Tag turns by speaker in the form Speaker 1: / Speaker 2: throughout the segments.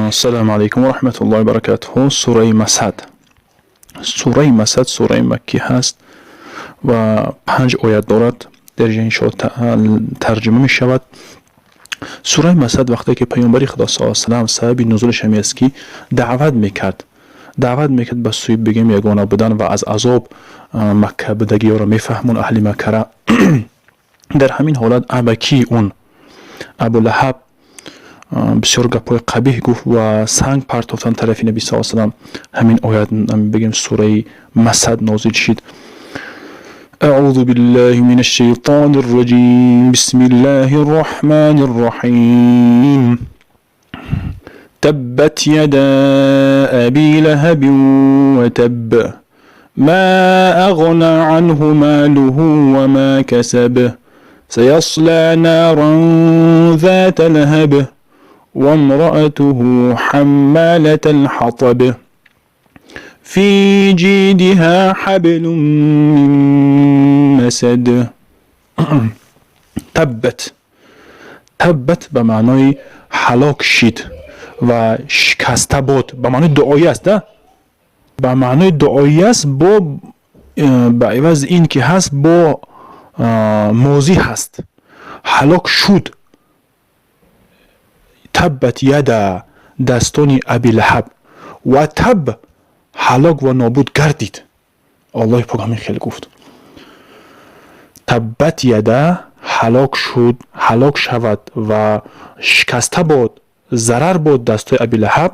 Speaker 1: Ассалому алайкум ва раҳматуллоҳи ва баракатуҳ. Сураи Масад. Сураи Масад сураи маккӣ ҳаст ва 5 оят дорад. Дар инҷа иншоалло тарҷума мешавад. Сураи Масад вақте ки паёмбари Худо саллаллоҳу алайҳи васаллам сабаби нузулаш ҳамин аст, ки даъват мекард. Даъват мекард ба сӯи бигем ягона будан ва аз азоб Макка будагиёро мефаҳмон аҳли Маккара. Дар ҳамин ҳолат абакии он Абулаҳаб бисёр гапҳои қабиҳ гуфт ва санг партофтан тарафи Наби саллаллоҳу алайҳи васаллам. Ҳамин оят, бигем, сураи Масад нозил шид. أعوذ بالله من الشيطان الرجيم. بسم الله الرحمن الرحيم. تبت يدا أبي لهب وتب، ما أغنى عنه ماله وما كسب، سيصلى نارا ذات لهب، وامرأته حمالة الحطب، في جيدها حبل من مسد. تبت، تبت به معنای ҳалок шид ва шикаста бод, ба маънои дуоӣ аст, да, ба маънои дуоӣ аст. Бо ба ивази ин ки ҳаст, бо мозӣ ҳаст, ҳалок шуд. تبت يدا, дастони Абилаҳаб, وتب, ҳалок ва нобуд гардид. Аллоҳи пок ҳамин хел гуфт: تبت يدا, ҳалок шуд, ҳалок шавад ва шикаста бод, зарар бод дастои Абилаҳаб.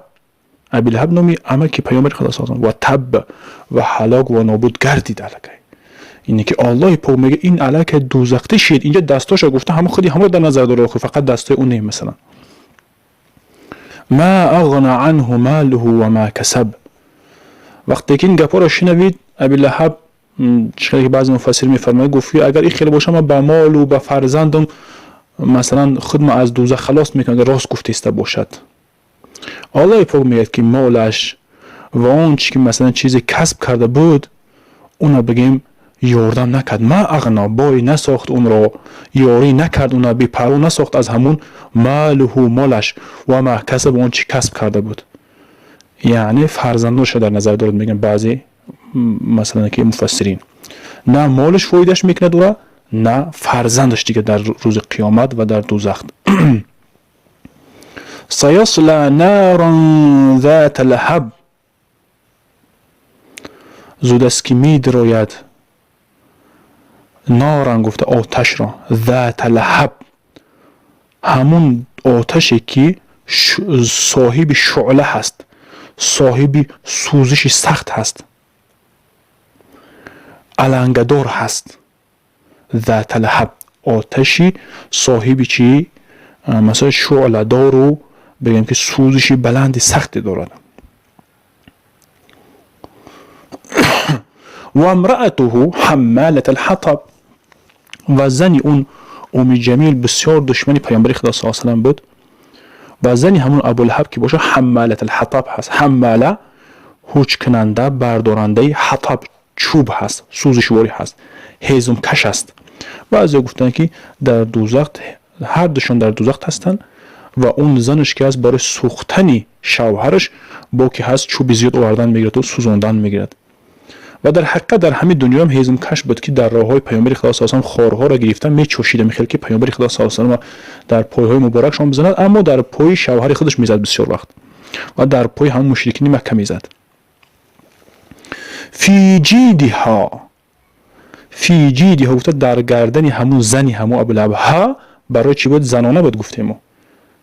Speaker 1: Абилаҳаб номи амаки паёмбари Худо саллаллоҳу алайҳи وتب, ва ҳалок ва нобуд гардид. Аллакай ине ки Аллоҳи пок мега, ин аллакай дӯзахтӣ шид. Инҷа дастоша гуфта, ҳамо худи ҳамро дар назар дора, фақат дастои ӯ не. Масалан, ما أغنى عنه ماله وما كسب. Вақте ки ин гапҳоро шинавид Абилаҳаб, чӣ ки баъзе муфассир мефармояд, гуфт, агар ин хеле боша, ман ба молу ба фарзандам, масалан, худма аз дӯзах халос мекунам, агар рост гуфтиста бошад. Аллоҳи пок мегӯяд, ки молаш ва он чи ки, масалан, чизе касб карда буд, уна бигем ёрдам накард. ما أغنى, бой насохт унро, ёрӣ накард уна, бепарво насохт аз ҳамун ماله, молаш, وما كسب, он чи касб карда буд, яъне фарзандоша дар назар дорад, мегӯянд баъзе, масалан, ки муфассирин. На молаш фоидааш мекунад ура, на фарзандаш дига дар рӯзи қиёмат ва дар дӯзах. سيصلى نارا ذات لهب, зуд аст ки медирояд, نارا гуфта оташро, ذات لهب, ҳамун оташе ки соҳиби шуъла ҳаст, соҳиби сӯзиши сахт ҳаст, алангадор ҳаст. ذات لهب, оташи соҳиби чӣ, масалан, шуъладору бигем ки сӯзиши баланди сахте дорад. وامرأته حمالة الحطب, ва зани он Уми Ҷамил бисёр душмани паёмбари Худо саллаллоҳу алайҳи васаллам буд. Ва зани ҳамун Абулаҳаб ки боша, حمالة الحطب ҳаст. حمالة, ҳуҷкунанда, бардорандаи, حطب, чӯб ҳаст, сӯзишворӣ ҳаст, ҳезумкаш аст. Баъзео гуфтанд, ки дар дӯзах ҳар душон дар дӯзах ҳастанд ва он занаш ки ҳаст, барои сӯхтани шавҳараш бо ки ҳаст, чӯби зиёд овардан мегирад, сӯзондан мегирад. Ва дар ҳақиқат дар ҳамин дунёам ҳезумкаш буд, ки дар роҳҳои паёмбари Худо саллаллоҳу алайҳи хорҳоро гирифта мечошида, мехел ки паёмбари Худо саллаллоҳу алайҳи васаллам дар пойҳои муборакшон бизанад, аммо дар пои шавҳари худаш мезад бисёр вақт ва дар пои ҳамон мушрикини Макка мезад. في جيدها، في جيدها гуфта дар гардани ҳамун зани ҳамун Абулаҳаб. Ҳа барои чӣ буд? Занона буд, гуфтемо.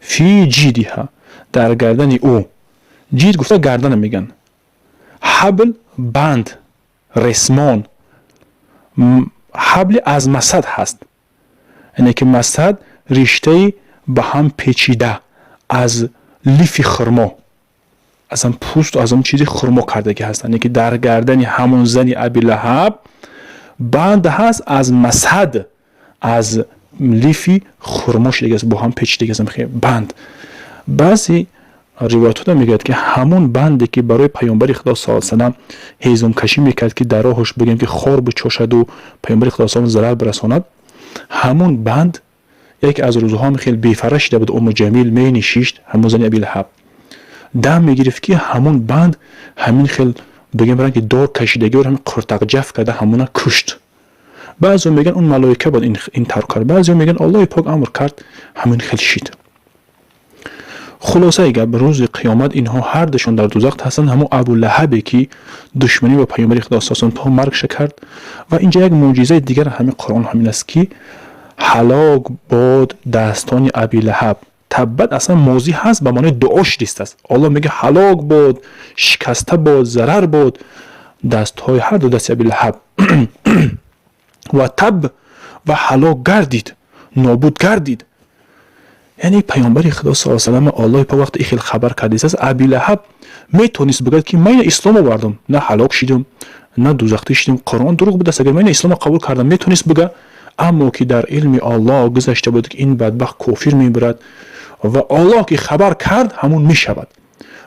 Speaker 1: في جيدها, дар гардани ӯ. جيد гуфта гардана меган. حبل, банд, ресмон. حبل аз مسد ҳаст, яъне ки مسد риштаи ба ҳам печида аз лифи хурмо, аз ҳам пӯсту аз ҳам чизи хурмо кардагӣ ҳастанд, яъне ки дар гардани ҳамон зани Абилаҳаб банд ҳаст аз مسد, аз лифи хурмо шидаги аст, бо ҳам печидаги аст банд. Баъзе ривоятҳо мегӯяд, ки ҳамон банде ки барои паёмбари Худо саллаллоҳу алайҳи васаллам ҳезумкашӣ мекард, ки дар роҳаш, бигӯем, ки хор бичошаду паёмбари Худо саллаллоҳу зарар бирасонад, ҳамон банд яке аз рӯзҳо хеле бефара шида буд. Уму Ҷамил менишишт, ҳамон зани Абилаҳаб. Дам мегирифт, ки ҳамон банд ҳамин хел бигем, ранги дор кашидагиро ҳамин қуртақҷаф карда, ҳамона кушт. Баъзео мегӯянд, он малоика буд, ин тавр кард. Баъзео мегӯянд, Аллоҳи пок амр кард, ҳамин хел шид. Хулосаи гап, рӯзи қиёмат инҳо ҳардушон дар дузах ҳастанд. Ҳамон Абулаҳабе, ки душманӣ бо паёмбари Худо сасан то маргша кард. Ва инҷа як мӯъҷизаи дигар ҳамин Қуръон ҳамин аст, ки ҳалок бод дастони Абилаҳаб. Таббат аслан мозӣ ҳаст, ба маънои дуо шидист аст. Аллоҳ мегӯяд: ҳалок бод, шикаста бод, зарар бод дастҳои, ҳарду дасти Абилаҳаб. Ва таб, ва ҳалок гардид, нобуд гардид. Яъне паёмбари Худо с салам Аллоҳи пок вақте ин хел хабар кардааст, Абилаҳаб метавонист бигӯяд, ки ман ина ислом овардам, на ҳалок шидам, на дузахтӣ шидам, Қуръон дурӯғ будааст, агар ман ина ислома қабул кардам. Метавонист бигӯяд, аммо ки дар илми Аллоҳ гузашта буд, ки ин бадбахт кофир мебирад ва Аллоҳ ки хабар кард, ҳамон мешавад.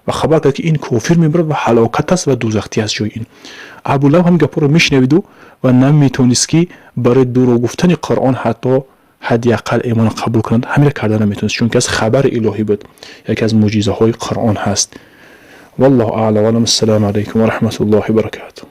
Speaker 1: Ва хабар кард, ки ин кофир мебирад ва ҳалокат аст ва дузахтӣ аст ҷои ин. Абулаҳаб ҳамин гапҳоро мешунавиду ва наметавонист, ки барои дурӯғ гуфтани Қуръон ҳатто ҳадди ақал имонро қабул кунанд. Ҳаминро карда наметавонист, чунки аз хабари илоҳӣ буд, яке аз мӯъҷизаҳои Қуръон ҳаст. Валлоҳу аълам. Ассалому алайкум ва раҳматуллоҳи баракатуҳ.